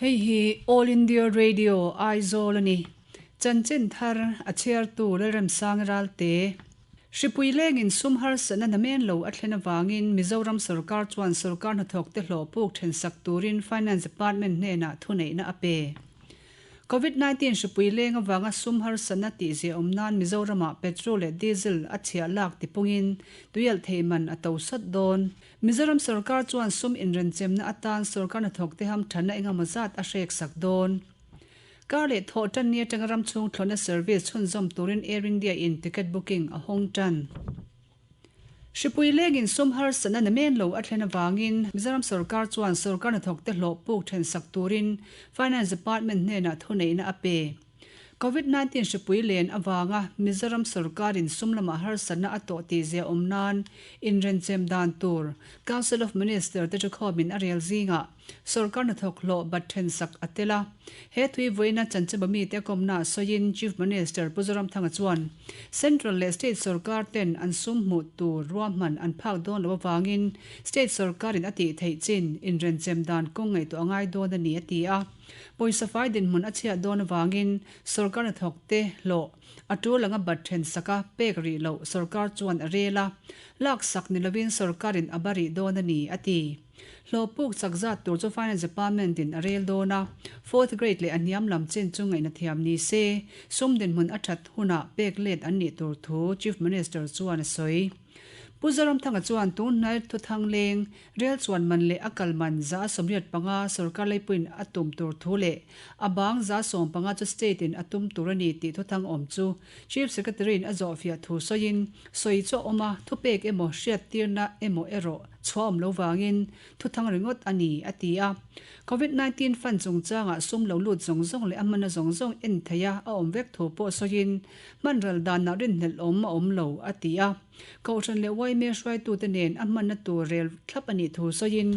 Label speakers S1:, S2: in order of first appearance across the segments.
S1: Hei hi All India Radio Aizawl a ni. Chanchin thar a chhiartu Lalremsang Ralte. Hripui lengin sum harsatna namen lo a thlen avangin Mizoram sorkar chuan sorkar hnathawkte hlawh puk thensak turin Finance Department hnenah thuneihna a pe. Covid 19 hripui leng avanga sum harsatna tihzia awm nan Mizoramah petrol leh diesel a chhiah lak tipungin tuialh thei man a to sawt dawn. Mizoram sorkar chuan sum inrenchemna atan sorkar hnathawkte hamthanna engemaw zat a hrek sak dawn. Kar leh thawh tan ni atanga ram chhung thlawhna service chhunzawm turin Air India in ticket booking a hawng tan. Hripui lengin sum harsatna namen lo a thlen avangin Mizoram sorkar chuan sorkar hnathawkte hlawh puk then sak turin Finance Department hnenah thuneihna a pe. Covid 19 hripui len avanga Mizoram sorkarin sum lamah harsatna a tawh tih zia awm nan inrenchem dan tur Council of Minister te thukhawmin a rel zingah Sorkar hnathawk hlawh bat then sak a tel a. He thui vawiina Chancheba mite a kawmna sawiin Chief Minister Pu Zoramthanga chuan Central leh State sorkar ten an sum hmuh tur ruahman an phak dawn loh avangin State sorkarin a tih theih chin inrenchem dan kawng ngaihtuah a ngai dawn a ni a ti a. Pawisa fai dinhmun a chhiat dawn avangin sorkar hnathawk te hlawh a tul anga bat then saka pek rih loh sorkar chuan a rel a, lak sak ni lovin sorkarin a ba rih dawn a ni a ti. Hlawhpuk chak zat tur chu Finance Department in a rel dawn a, fourth grade leh a hniam lam chin chu ngaihna thiam ni se, sum dinhmun a that hunah pek let an nih tur thu Chief Minister chuan a sawi. Pu Zoramthanga chuan tun hnai thuthang leng, rel chuan man leh a kal man 185 sorkar leipuiin a tum tur thu leh a bang 75 chu state in a tum tur a ni tih thuthang awm chu Chief Secretary in a zawhfiah thu sawiin, sawi chu a awm a, thupek emaw hriattirna emaw erawh chhuah awm lo vangin thuthang ringawt a ni, a ti a. Covid 19 fund chungchangah sum lo lut zawng zawng leh a hmanna zawng zawng en theia a awm vek thu pawh sawiin hmanral danah rinhlelh awm a awm lo, a ti a. Kohhran leh yma hruaitute nen a hmanna tur rel thlap a nih thu sawiin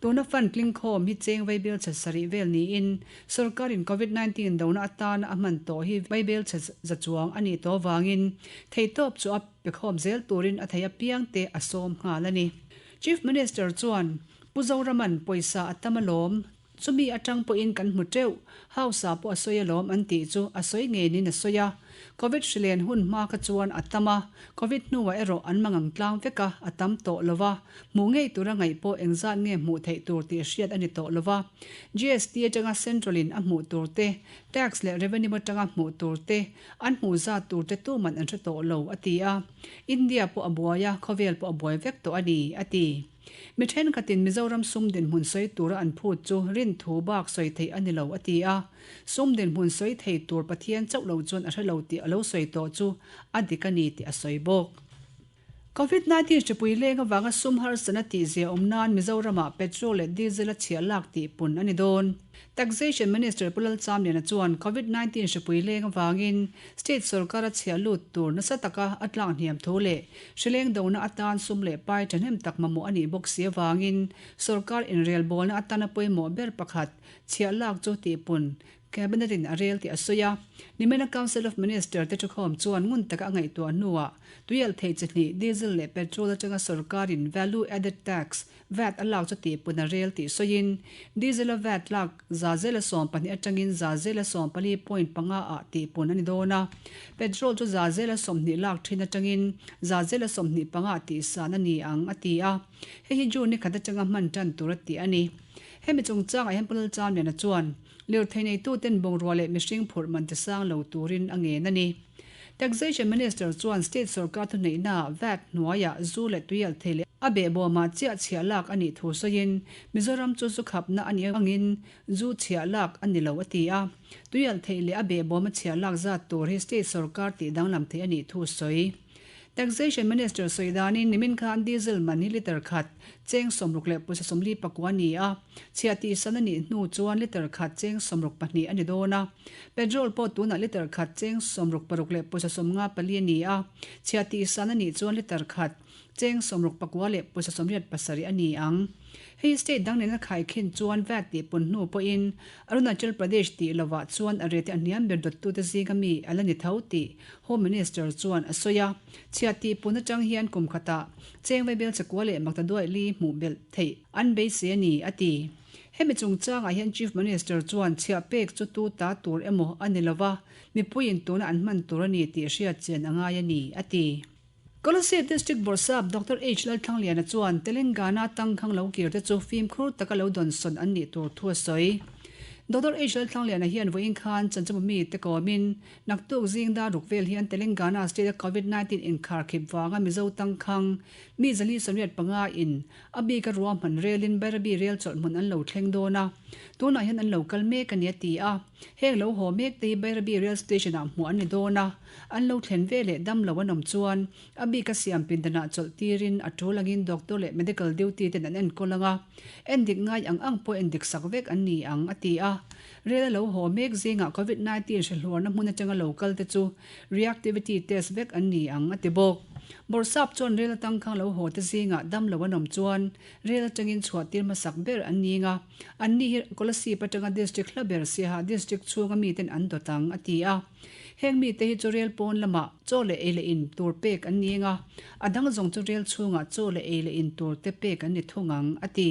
S1: tuna fund tlingkhawm hi cheng vaibel chhe sarih vel niin sorkarin Covid 19 dona atana a hman tawh hi vaibel chhe za chuang a nih tawh vangin theihtawp chu a Pekhawm zel turin a thei apiangte a sawm nghal a ni. Chief Minister chuan, Pu Zoraman pawisa a tam alawm, chumi atang pawhin kan hmu teuh, House-ah pawh a sawi alawm an tih chu a sawi ngenin a sawi a. Covid hrilen hun hma kha chuan a tam a, Covid hnuah erawh an mangang tlang vek a, a tam tawh lo va, hmuh ngei tura ngaih pawh engzat nge hmuh theih tur tih hriat a ni tawh lo va. GST atanga Central-in a hmuh tur te, Tax leh Revenue atanga hmuh tur te, An hmuh zat tur te tuman an hre tawh lo, a ti a. India pawh a buai a, khawvel pawh a buai vek tawh a ni, a ti. Mi thenkhatin Mizoram sum dinhmun sawi tura an phut chu rin thu bak sawi theih a ni lo, a ti a. Sum dinhmun sawi thei tur Pathian chauh lo chuan a hre lo tih a lo sawi tawh chu a dik a ni tih a sawi bawk. Covid 19 hripui leng avanga sum harsatna tihzia awm nan Mizoramah petrol leh diesel a chhiah lak tih pun a ni dawn. Taxation Minister Pu Lalchamliana chuan Covid 19 hripui leng avangin state sorkar a chhiah lut tur nasa taka a tlak hniam thu leh hrileng dona atan sum leh pai thahnem tak mamawh a nih bawk si avangin sorkar inrelbawlna atana pawimawh ber pakhat chhiah lak chu tihpun Cabinet in a rel tih a sawi a. Nimina Council of Minister te thukhawm chuan ngun taka a ngaihtuah hnuah tuialh thei chi hnih diesel leh petrol atanga sorkarin Value Added Tax, vat, a lak chu tihpun a rel tih sawiin diesel a vat lak 12% atangin 14.5 ah tihpun a ni dawn a. Petrol chu 20% lak thin atangin 25% ah tihsan a ni ang, a ti a. Hei hi June ni khat atanga hman tan tur a tih a ni. Hemi chungchangah hian Pu Lalchamliana chuan Lirthei neituten bungrua leh mihring phurh man ti sang lo turin a ngen a ni. Taxation Minister chuan state sorkar thuneihnaah vat hnuaiah zu leh tuialthei leh a behbawmah chiah chhiah lak a nih thu sawiin Mizoram chu zu khapna a nih angin zu chhiah lak a ni lo a ti a. Tuialthei leh a behbawma chhiah lak zat tur hi state sorkar tih danglam theih a nih thu sawi. Taxation Minister sawi danin nimin khan diesel man hi litre khat cheng 64.49 a ni a, chhiah tihsan a nih hnu chuan litre khat cheng 62 a ni dawn a. Petrol pawh tunah litre khat cheng 66.54 a ni a, chhiah tihsan a nih chuan litre khat cheng 69.87 a ni ang. Hei state dang nena khaikhin chuan vat tih pun hnu pawhin Arunachal Pradesh tih lovah chuan a rate a hniam ber dawttute zinga mi a la ni tho tih Home Minister chuan a sawi a. Chhiat tih pun atang hian kum khatah cheng vaibel chakua leh makta duaih li hmuh belh theih an beisei a ni, a ti. Hemi chungchangah hian Chief Minister chuan chhiah pek chu tu ta tur emaw a ni lova, mipuiin tuna an hman tur a ni tih hriat chian a ngai a ni, a ti. Kolasib District Bawrhsap Doctor H Lalthlangliana chuan Telangana tangkhang lo kir te chu fimkhur taka lo dawnsawn an nih tur thu a sawi. Doctor H Lalthlangliana hian vawiin khan Chanchanbu mite kawmin naktuk zing dar ruk vel hian Telangana state a Covid 19 inkharkhip vanga Mizo tangkhang mi 485 in A bika ruahman relin Bairabi rel chawlhhmun an lo thleng dawn a, tunah hian an lo kal mek a ni a ti a. Heng lo haw mek te hi Bairabi rail station ah hmuh an ni dawn a, an lo thlen ve leh dam lo an awm chuan a bika siam pindanah chawlh tirin a tul angin doctor leh medical duty ten an enkawl ang a, endik ngai ang ang pawh endik sak vek an ni ang a ti a. Rel a lo haw mek zingah Covid 19 hrehluarna hmun atanga lo kal te chu Reactivity test vek an ni ang, a ti bawk. Bawrhsap chuan rel atang khang lo haw te zingah dam lo an awm chuan rel atangin chhuah tir hmasak ber an ning a, an ni hi Kolasib atanga district hla ber Siaha district chhunga miten an dawt ang, a ti a. Heng mite hi chu rel pawn lamah chaw leh ei leh in tur pek an ning a, a dang zawng chu rel chhungah chaw leh ei leh in tur te pek an ni thung ang, a ti.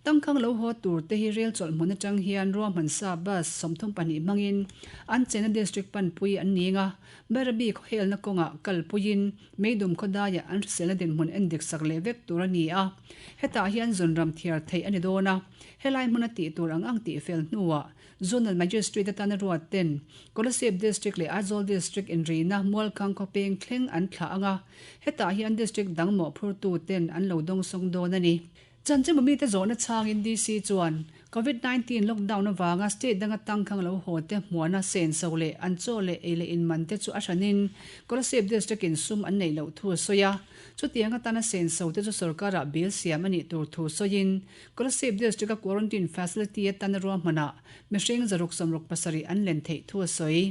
S1: Tangkhang lo haw tur te hi rel chawlh hmun atang hian ruahman sa bus 32 hmangin an chenna district panpui an ning a, Bairabi khawhelna kawngah kalpuiin Meidum khawdaiah an hriselna dinhmun endik sak leh vek tur a ni a. Hetah hian zunram thiar theih a ni dawn a, helai hmuna tih tur ang ang tih fel hnuah Zonal Magistrate atana ruat ten Kolasib District leh Aizawl District inrina Mualkhang khawpeng thleng an thlah ang a, hetah hian District dang mawhphurtu ten an lo dawngsawng dawn a ni. Chanchinbu mite zawhna chhangin DC chuan Covid 19 lockdown avanga state danga tangkhang lo haw te hmuahna senso leh an chaw leh ei leh in man te chu a hranin Kolasib District in sum an neih loh thu a sawi a. Chutiang atana senso te chu sorkarah bill siam a nih tur thu sawiin Kolasib District a quarantine facility atana ruahmanah mihring 667 an len theih thu a sawi.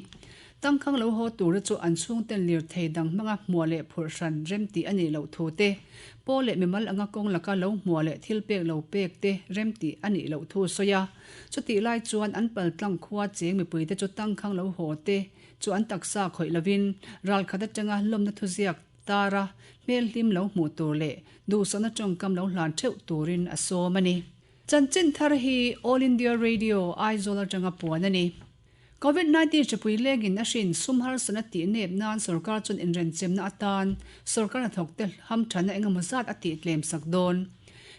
S1: Tangkhang lo haw tura chu an chhungten lirthei dang hmanga hmuah leh phurh hran remtih a nih loh thu te, paw leh mimal anga kawng laka lo hmuah leh thil pek lo pek te remtih a nih loh thu a sawi a. Chutih lai chuan an paltlang khua cheng mipuite chu tangkhang lo haw te chu an taksa khawih lovin ralkhat atanga lawmna thuziak tara hmel hlim lo hmuh tur leh duhsakna tawngkam lo hlan theuh turin a sawm a ni. Chanchin thar hi All India Radio Aizawl atanga puan a ni. Covid 19 hripui lengin a hrin sum harsatna tih nep nan sorkar chuan inrenchemna atan sorkar hnathawkte hamthanna engemaw zat a tih tlem sak dawn.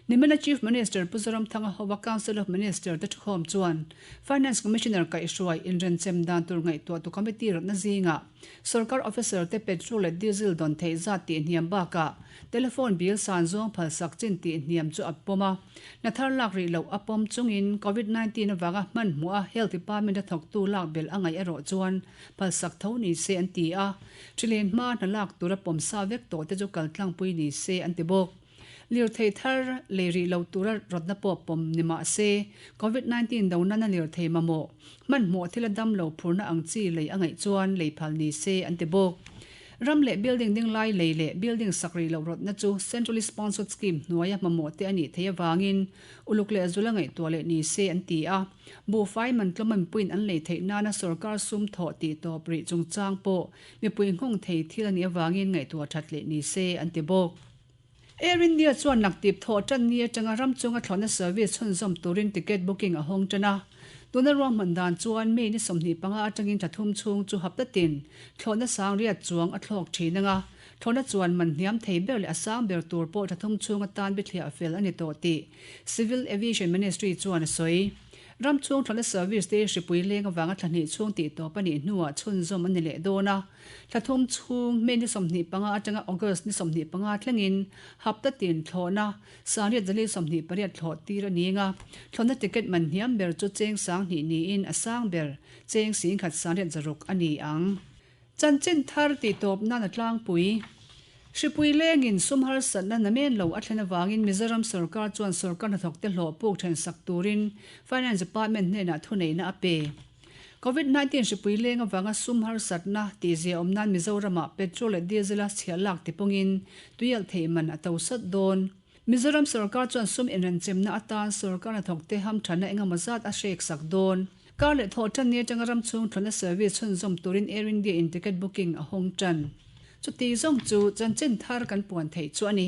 S1: Nimina Chief Minister Pu Zoramthanga hova Council of Minister te thukhawm chuan Finance Commissioner kaihhruai inrenchem dan tur ngaihtuahtu committee rawtna zingah sorkar officer te petrol leh diesel dawn theih zat tih hniam bakah telephone bill san zawng phalsak chin tih hniam chu a pawm a. Hna thar lak rih loh a pawm chungin Covid 19 avanga hmanhmawh a Health Department a thawktu lak belh a ngaih erawh chuan phalsak tho ni se an ti a, ṭhilen hma hna lak tura pawm sa vek tawh te chu kal tlangpui ni se an ti bawk. Lirthei thar lei rih lo tura rawtna pawh pawm ni mah se Covid 19 do nana lirthei mamawh hmanhmawh thila dam lo phurna ang chi lei a ngaih chuan lei phal ni se an ti bawk. Ram leh building ding lai lei leh building sak rih loh rawtna chu Centrally Sponsored Scheme hnuaia mamawh te a nih theih avangin uluk leh zula ngaihtuah leh ni se an ti a. Buhfai man tlawma mipuiin an lei theih nana sorkar sum thawh tih tawp rih chungchang pawh mipui nghawng thei thil a nih avangin ngaihtuah that leh ni se an ti bawk. Air India chuan naktip thawh tan ni atanga ram chunga thlawhna service chhunzawm turin ticket booking a hawng tan a. Tuna ruahman dan chuan May ni 25 atangin thla thum chhung chu hapta tin thlawhna sang riat chuang a thlawk thin anga, thlawhna chuan man hniam thei ber leh a sang ber tur pawh thla thum chhung atan bithliah fel a ni tawh tih Civil Aviation Ministry chuan a sawi. Ram chhung thlawhna service te hripui leng avanga thla hnih chhung tih tawp a nih hnuah chhunzawm a ni leh dawn a. Thla thum chhung, May ni 25 atanga August ni 25 thlengin hapta tin thlawhna sangriat zali 28 thlawh tir a ning a. Thlawhna ticket man hniam ber chu cheng 2000 niin a sang ber cheng 10,000 sangriat zaruk a ni ang. Chanchin thar tih tawp nan a tlangpui. Hripui lengin sum harsatna namen lo a thlen avangin Mizoram sorkar chuan sorkar hnathawkte hlawh puk thensak turin Finance Department hnenah thuneihna a pe. Covid 19 hripui leng avanga sum harsatna tihzia awm nan Mizoramah petrol leh diesel a chhiah lak tipawngin tuialh theih man a to sat dawn. Mizoram sorkar chuan sum inrenchemna atan sorkar hnathawkte hamthanna engemaw zat a hrek sak dawn. Kar leh thawh tan ni atanga ram chhung thlawhna service chhunzawm turin Air India in ticket booking a hawng tan. Chuti zawng chu chanchin thar kan puan theih chu a ni.